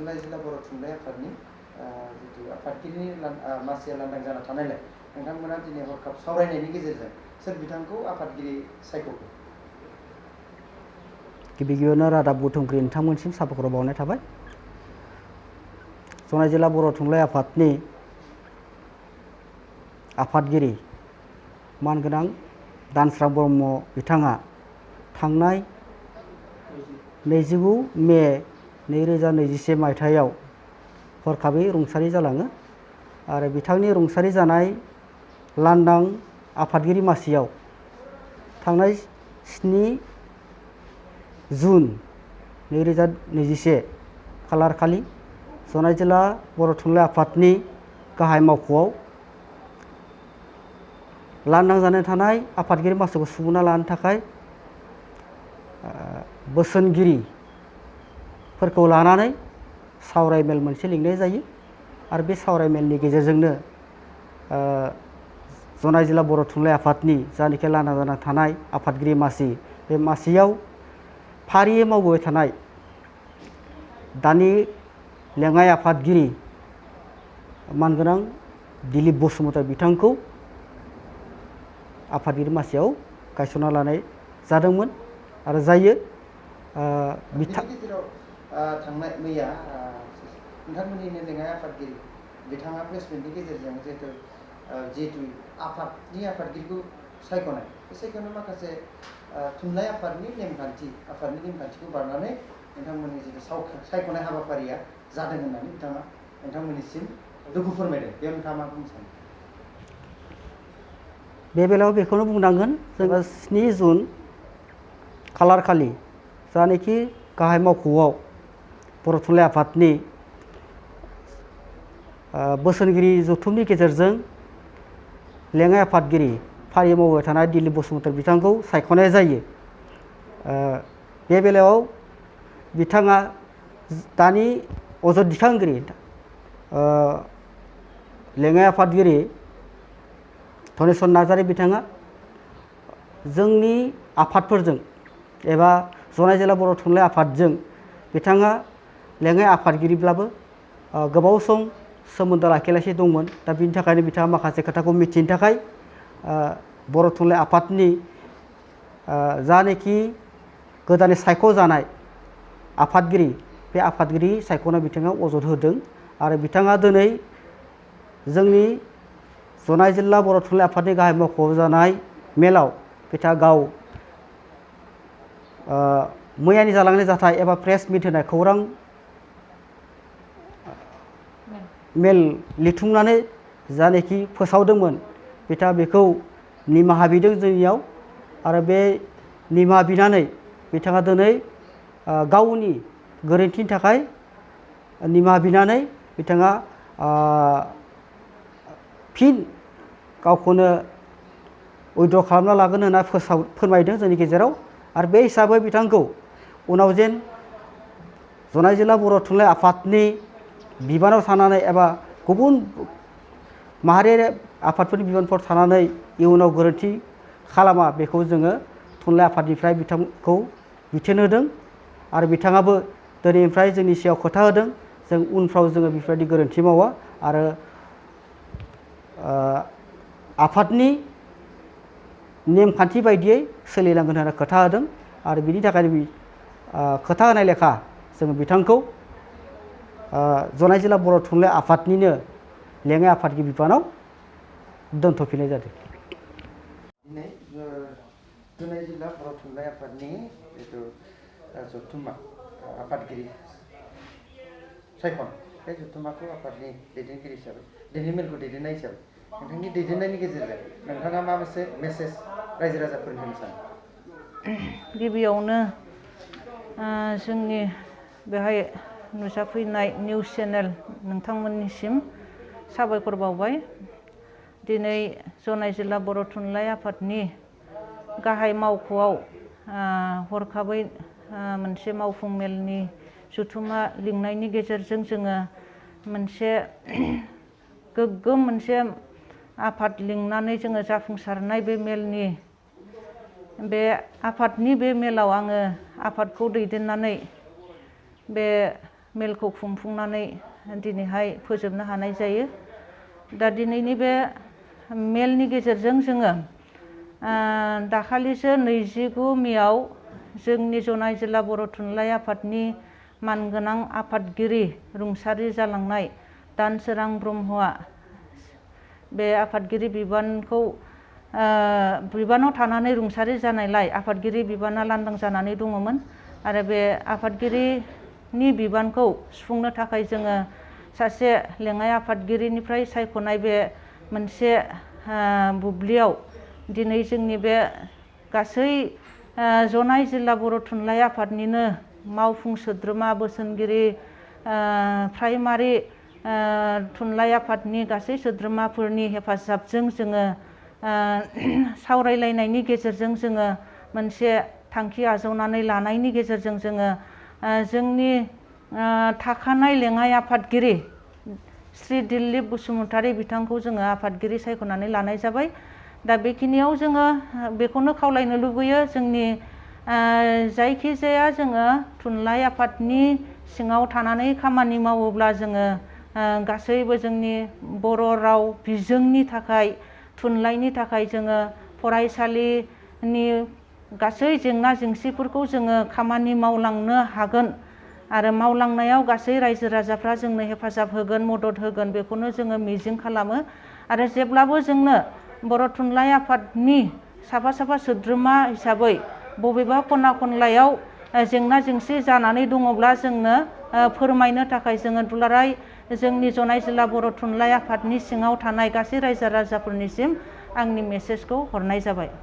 July जिल्ला बर' थुनलाइ आफादनि जितु आफादगिरिनि मासिया लांदां जाना थानायलाय नोंथांमोना दिनै हरखाब सावरायनायनि गेजेरजों सोर बिथांखौ आफादगिरि सायख'खो? गिबि गिबियावनो रादाब बुथुमगिरि नोंथांमोनसिम साबायखर बावनाय थाबाय। जनाय जिल्ला बर' थुनलाइ आफादनि आफादगिरि मानगोनां दानस्रां ब्रह्म बिथाङा थांनाय 29 मे 2021 मायथाइयाव हरखाबै रुंसारि जालाङो आरो बिथांनि रुंसारि जानाय लांदां आफादगिरि मासियाव थांनाय 7 जुन 2021 खालार खालि जनाय जिल्ला बर' थुनलाइ आफादनि गाहाय मावख'आव लांदां जाना थानाय आफादगिरि मासिखौ सुबुंना लानो थाखाय बोसोनगिरिफोरखौ लानानै सावरायमेल मोनसे लिंनाय जायो आरो बे सावरायमेलनि गेजेरजोंनो जनाय जिल्ला बर' थुनलाइ आफादनि जायनोखि लांदां जाना थानाय आफादगिरि मासि बे मासियाव फारियै मावबोबाय थानाय दानि लेङाइ आफादगिरि मानगोनां दिलीप बसुमतारी बिथांखौ आफादगिरि मासियाव गायसनना लानाय जादोंमोन आरो जायो। थांनाय मैया नोंथांमोननिनो लेङाइ आफादगिरि बिथाङा प्लेसमेन्टनि गेजेरजों जिहेतु आफादनि आफादगिरिखौ सायख'नाय बे सायख'नाय माखासे थुनलाइ आफादनि नेमखान्थिखौ बारनानै नोंथांमोननि जितु सायख'नाय हाबाफारिया जादों होननानै बिथाङा नोंथांमोननिसिम दुखु फोरमायदों। बेयाव नोंथाङा मा बुंनो सानो? बे बेलायाव बेखौनो बुंनांगोन जोङो 7 जुन खालार खालि जानाखि गाहाय मावख'आव बर' थुनलाइ आफादनि बोसोनगिरि जथुमनि गेजेरजों लेङाइ आफादगिरि फारि मावबाय थानाय दिलीप बसुमतारी बिथांखौ सायख'नाय जायो। बे बेलायाव बिथाङा दानि अजद दिखांगिरि लेङाइ आफादगिरि धनेस्वर नार्जारी बिथाङा जोंनि आफादफोरजों एबा जनाय जिल्ला बर' थुनलाइ आफादजों बिथाङा लेङाइ आफादगिरिब्लाबो गोबाव सम सोमोन्दो लाखिगासिनो दंमोन। दा बिनि थाखायनो बिथाङा माखासे खोथाखौ मिथिनो थाखाय बर' थुनलाइ आफादनि जानाखि गोदानै सायख'जानाय आफादगिरि बे आफादगिरि सायख'नाय बिथाङा अजद होदों आरो बिथाङा दिनै जोंनि जनाय जिल्ला बर' थुनलाइ आफादनि गाहाय मावख'आव जानाय मेलाव बिथाङा गाव मैयानि जालांनाय जाथाय एबा प्रेस मिट होनाय खौरां मेल लिरथुमनानै जानाखि फोसावदोंमोन बिथाङा बेखौ निमाहा बिदों जोंनियाव आरो बे निमाहा बिनानै बिथाङा दिनै गावनि गोरोन्थिनि थाखाय निमाहा बिनानै बिथाङा फिन गावखौनो उइद्र' खालामना लागोन होनना फोरमायदों जोंनि गेजेराव आरो बे हिसाबै बिथांखौ उनाव जेन जनाय जिल्ला बर' थुनलाइ आफादनि बिबानाव थानानै एबा गुबुन माहारियारि आफादफोरनि बिबानफोराव थानानै इयुनाव गोरोन्थि खालामा बेखौ जोङो थुनलाइ आफादनिफ्राय बिथांखौ बिथोन होदों आरो बिथाङाबो दिनैनिफ्राय जोंनि सायाव खोथा होदों जों उनफ्राव जोङो बेफोरबायदि गोरोन्थि मावा आरो आफादनि नेमखान्थि बायदियै सोलिनांगोन होनना खोथा होदों आरो बिनि थाखायनो खोथा होनाय लेखा जोङो बिथांखौ जनाय जिल्ला बर' थुनलाइ आफादनिनो लेङाइ आफादगिरि बिबानाव दोनथ'फिननाय जादों। दिनै जनाय जिल्ला बर' थुनलाइ आफादनि जितु जथुम्मा आफादगिरि सायख'नाय बे जथुम्माखौ आफादनि दैदेनगिरि हिसाबै दिनै मेलखौ दैदेननाय हिसाबै नोंथांनि दैदेननायनि गेजेरजों नोंथाङा मा मोनसे मेसेज रायजो राजाफोरनो होनो सानो? गिबियावनो जोंनि बेहाय नुजाफैनाय निउस चेनेल नोंथांमोननिसिम साबायखर बावबाय। दिनै जनाय जिल्ला बर' थुनलाइ आफादनि गाहाय मावख'आव हरखाबै मोनसे मावफुं मेलनि जथुम्मा लिंनायनि गेजेरजों जोङो मोनसे गोग्गोम मोनसे आफाद लिंनानै जोङो जाफुंसारनाय बे आफादनि बे मेलाव आङो आफादखौ दैदेननानै बे मेलखौ खुंफुंनानै दिनैहाय फोजोबनो हानाय जायो। दा दिनैनि बे मेलनि गेजेरजों जोङो दाखालिसो 29 मेआव जोंनि जनाय जिल्ला बर' थुनलाइ आफादनि मानगोनां आफादगिरि रुंसारि जालांनाय दानसोरां ब्रह्मआ बे आफादगिरि बिबानाव थानानै रुंसारि जानायलाय आफादगिरि बिबाना लांदां जानानै दङमोन आरो बे आफादगिरिनि बिबानखौ सुफुंनो थाखाय जोङो सासे लेङाइ आफादगिरिनिफ्राय सायख'नाय बे मोनसे बुब्लियाव दिनै जोंनि बे गासै जनाय जिल्ला बर' थुनलाइ आफादनिनो मावफुं सोद्रोमा बोसोनगिरि प्राइमारि थुनलाइ आफादनि गासै सोद्रोमाफोरनि हेफाजाबजों जोङो सावरायलायनायनि गेजेरजों जोङो मोनसे थांखि आजावनानै लानायनि गेजेरजों जोङो जोंनि थाखानाय लेङाइ आफादगिरि श्री दिलीप बसुमतारी बिथांखौ जोङो आफादगिरि सायख'नानै लानाय जाबाय। दा बेखिनियाव जोङो बेखौनो खावलायनो लुबैयो जोंनि जायखिजाया जोङो थुनलाइ आफादनि सिङाव थानानै खामानि मावोब्ला जोङो गासैबो जोंनि बर' राव बिजोंनि थाखाय थुनलाइनि थाखाय जोङो फरायसालिनि गासै जेंना जेंसिफोरखौ जोङो खामानि मावलांनो हागोन आरो मावलांनायाव गासै रायजो राजाफ्रा जोंनो हेफाजाब होगोन मदद होगोन बेखौनो जोङो मिजिं खालामो आरो जेब्लाबो जोंनो बर' थुनलाइ आफादनि साफा साफा सोद्रोमा हिसाबै बबेबा खना खनलायाव जेंना जेंसि जानानै दङब्ला जोंनो फोरमायनो थाखाय जोङो दुलाराय जोंनि जनाय जिल्ला बर' थुनलाइ आफादनि सिङाव थानाय गासै रायजो राजाफोरनिसिम आंनि मेसेजखौ हरनाय जाबाय।